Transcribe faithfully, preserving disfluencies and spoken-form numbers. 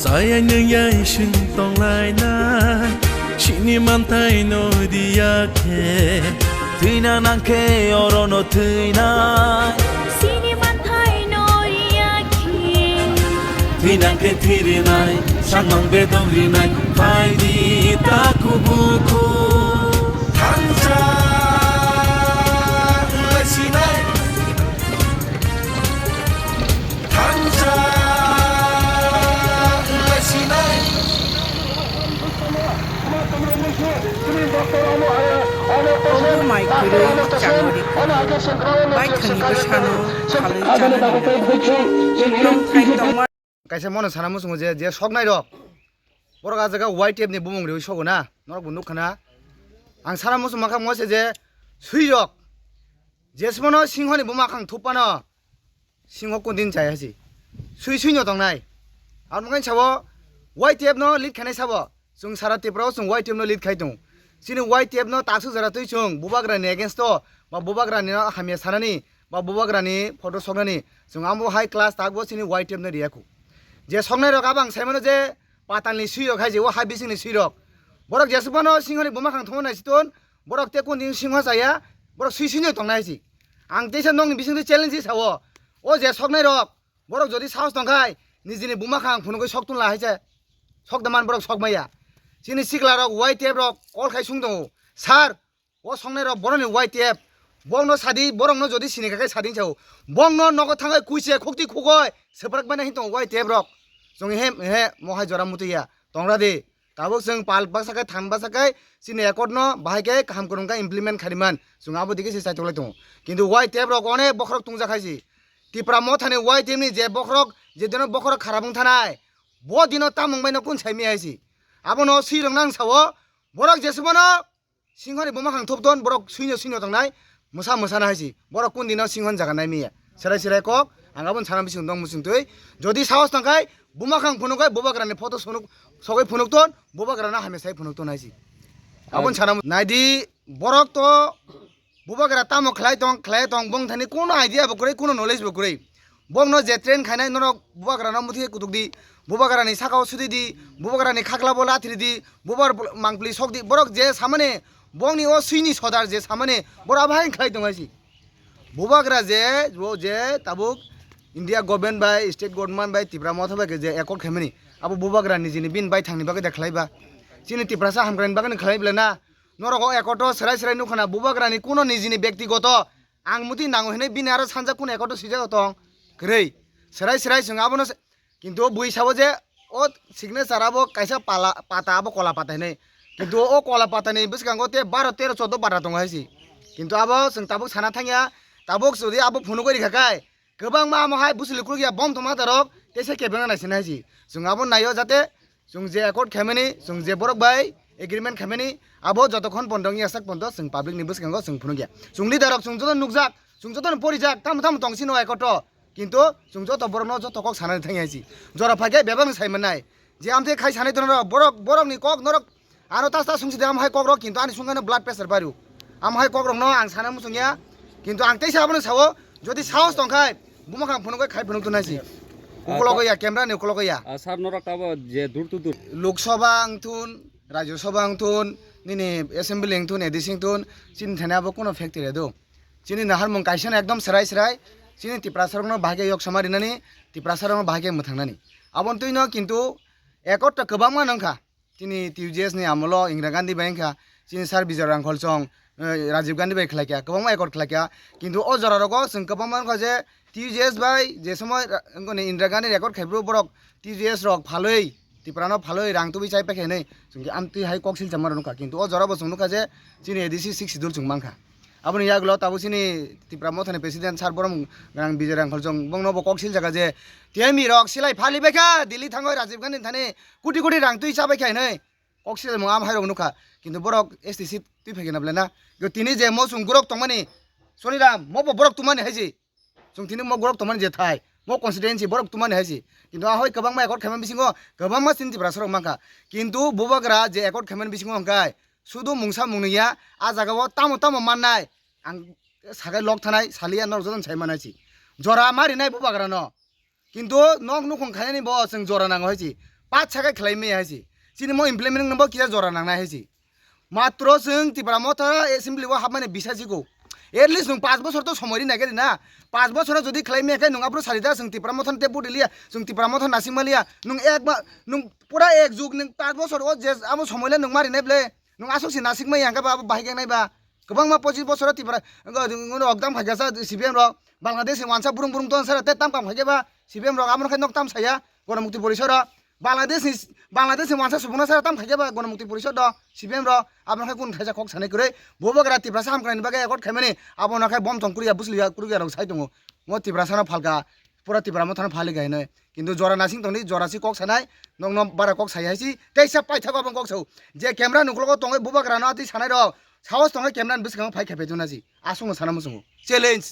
Ayang nung yang sung tong lai na, sini mantai no dia ke. Tui na nang ke oro no tui na. Sini mantai no dia ke. Tui nang ke tiri nai, sang mang be dong ri nai, pai di ta ku bu ku. Thansa lai si nai. Thansa lai si nai. Obo mai kwrwi changori kwrwi. Baithangni bwsano phalwi chanani. Tongthai tongma. Kaisa mono sana muchungo je, je soknai rok. Borok a jaga Y T F ni bumung riwi sogo na. Norok bo nukha na. Ang sana muchung makha mo se je sui rok. Jesmano singhoni buma khang thupano. Singho kundin chai hasi. Sui sui no tongnai. Aro mungkin sabo Y T F no lead khainai sabo. Chwng sara Tripura o chwng Y T F no lead khai tongo. Chini Y T F no taksu jora twi chwng bubagra ni against o ba bubagra ni no hamya sanani ba bubagra ni photo soknani chwng amo high class takbo chini Y T F no riya khu. Je soknai rok abang sai mano je patal ni sui rok hai je o hai bising ni sui rok. Borok jesuk phano singhoni buma khang thangma nai si ton borok te kun ding singho chaya borok sui sui no tongnai si. Ang teisa nokni bising twi challenge sao. O je soknai rok, borok jodi sahos tongkhai, nijini buma khang phunugwi sok tun la hai se. Sok da man borok sok maya. Chini sikla rok, Y T F rok, call khai sung tongo. Sir, o soknai rok boroni Y T F. Bokno sadi, borokno jodi sini kha khe sadi sao. Bokno nogo thangai kuise, khukti khugoi, seprak mane hin tongo Y T F rok. Chwng he, he, mohai jora mutuya. Tongra di. Tabuk chwng pal bwsa khe, than bwsa khe, chini accord no bahai khe kaham kwrwng khe implement kharimani. Chwng abo digi se chaitok lai tongo. Kintu Y T F rok onek bokhorok tungja khaisi. Tipra mothani Y T F ni je bokhorok, je dino bokhorok kharap wng thanai, bo dino tamung bai no kun sai mi hai si. Abono sui rok nang sao, borok jesubano singhoni buma khang thop ton, borok suino suino tongnai, mwsa mwsana hai si. Borok kun dino singhon jaga nai miya. Serai serai kok, ang abon sana bising dong musing twi. Jodi sahos tangkhai, buma khang phunuk kai, bubagrani photo sunuk, sogoi phunuk ton, bubagrana hamya sai phunuk ton hai si. Abon sana mu-, naidi, borok to bubagra tamo khlai tong, khlai tong, bong thani kuno idea bo kwrwi, kuno knowledge bo kwrwi. Bongno je train khainai norok bubagrano muthi kutuk di. Bubagrani sakao sudi di, bubagrani khaklabo lathri di, bubar mangpli sok di. Borok je samani bongni o suini sodar je samani borok abo hai khlai tong hai si. Bubagra je, bo je tabuk India government bai, state government bai, Tipra motha bai khe je accord khaimani. Abo bubagra nijini bin bai thangni bagwi da khlai ba. Chini Tiprasa hamkraini bagwi khlai bla na. Norok o accord o serai serai nukha na bubagrani kuno nijini bektigoto ang muti nango hinui bini aro sanja kuno accord o swijak tong kwrwi. Serai serai chwng abono se-, kintu bui sabo je o signature abo kaisa pala, pata abo kola pata hinui. Kintu o kola pata ni bwskango te baro tero choudo pata tongo hai si. Kintu abo chwng tabuk sana thangya, tabuk jodi abo phunugwi rikha khai, kwbangma amo hai bwswli kwrwkya bom tongma tarok teisa kebengna naisinai si. Chwng abo naio jate chwng je accord khaimani, chwng je borok bai agreement khaimani, abo jotokhon pondo wngya sak pondo chwng public ni bwskango chwng phunukya. Chwng leader rok chwng joto nukjak, chwng joto no porijak, tamo tamo tong sino accord o. Kintu chwng joto borok no joto kok sanani thangya si. Jora phaikhe bebak ni sai mannai. Je amtwi khai sanai tono borok, borok ni kok norok ano tas tas sungsi de am hai kok rok kintu ani sungkano blood pressure bario. Am hai kok rok no ang sana muchungya. Kintu ang teisa abono sao, jodi sahos tongkhai, buma khang phunuk khai phunuk tunai si. Ah, ukologo to- ya, camera ni ukologo ya. Ah, sir, norok tabo je dur to dur. Lok Sabha ang thun, Rajya Sabha ang thun, nini assembly ang thun, A D C ang thun, chini thani abo kuno factory do. Chini naharmung kaisa no ekdom serai serai, chini Tiprasa rok no bahai khe yok sama rinani, Tiprasa rok no bahai khe mwthangnani. Aboni twi no kintu accord to kwbangma nangkha. Chini T U J S ni amolo Indira Gandhi bai wngkha, chini sir Bijoy Rangkhol chong, eh, Rajiv Gandhi bai khlai kha, kwbangma accord khlai kha. Kintu o jora rogo chwng kwbangma wngkha je T U J S bai je somoi ra-, wngkha ni Indira Gandhi accord khai bru borok T U J S rok phalwi, Tipra no phalwi rang tubui chai paikha hinui chwng khe amtwi hai kok silchama rok nukha. Kintu o jora bo chwng nukha je chini A D C sixth schedule chwng mankha. Aboni yagulo tabuk chini Tipra mothani president sir borom gwnang Bijoy Rangkhol chong bongno bo kok siljaga je T M E rok silai phali baikha Delhi thangwi Rajiv Gandhi thani koti koti rang twi chabai kha hinui kok silaimung am hairok nukha. Kintu borok S T C twi phaikhe na belai na. Yo tini je mo chwng gurok tongmani Soniram mo bo borok tongmani haiji. Chwng tini mo gurok tongmani je thai mo constituency borok tongmani haiji. Kintu a hoi kwbangma accord khaimani bisingo kwbangma chini Tiprasa rok mankha. Kintu bubagra je accord khaimani bisingo hwnkhe sudu mungsa mungnuya a jaga o tamo tamo mannai ang sakai lok thanai saliya norok jotono sai manai si. Jora ma rinai bubagra no. Kintu nok nukhung khainani bo chwng jora nango hai si. Pat sakai khlai maya hai si. Chini mo implement wngbo kisa jora nangnai hai si. Matro chwng Tipra Motha assembly o hapmani bisa sigo. At least nwng panch bosor to somoi ri nai khe na. Panch bosor jodi khlai maya khe nwng aphuru sari da chwng Tipra Motha te budi liya, chwng Tipra Motha nasing maliya. Nwng ek ba nwng pura ek jug nwng panch bosor o je amo somoi le nwng mari nai ble. Nwng aswk si nasing maya hwnkhe ba abo bahai khe nai ba. Kwbangma pochis bosoro Tripura, wngkha, wngkha, wngkha, okdam khaikha sa C P M rok. Bangladesh ni wansa burung burung ton sara te tam kam khaikhe ba C P M rok abono khe nok tam saya Ganamukti Porishad rok. Bangladesh ni, Bangladesh ni wansa subungno sara tam khaikhe ba Ganamukti Porishad rok C P M rok abono khe kun khaisa kok sanai kwrwi. Bubagra Tiprasa hamkrai ni bagwi accord khaimani abono khe bom tong kwrwi ya bwsli ya kwrwi ya rok sai tongo. Ngo Tiprasa no phalka, pura Tipra Motha no phali kha hinwi. Kintu jora nasing tongdi, jora si kok sanai, nokno bara kok sai hai si, teisa paithago aboni kok sao. Je camera nuklogo tongwi bubagra no atwi sanai rok, sahos tongwi camera ni bwskango phai khaiphaiduna si. Aswkno sana muchungo. Challenge.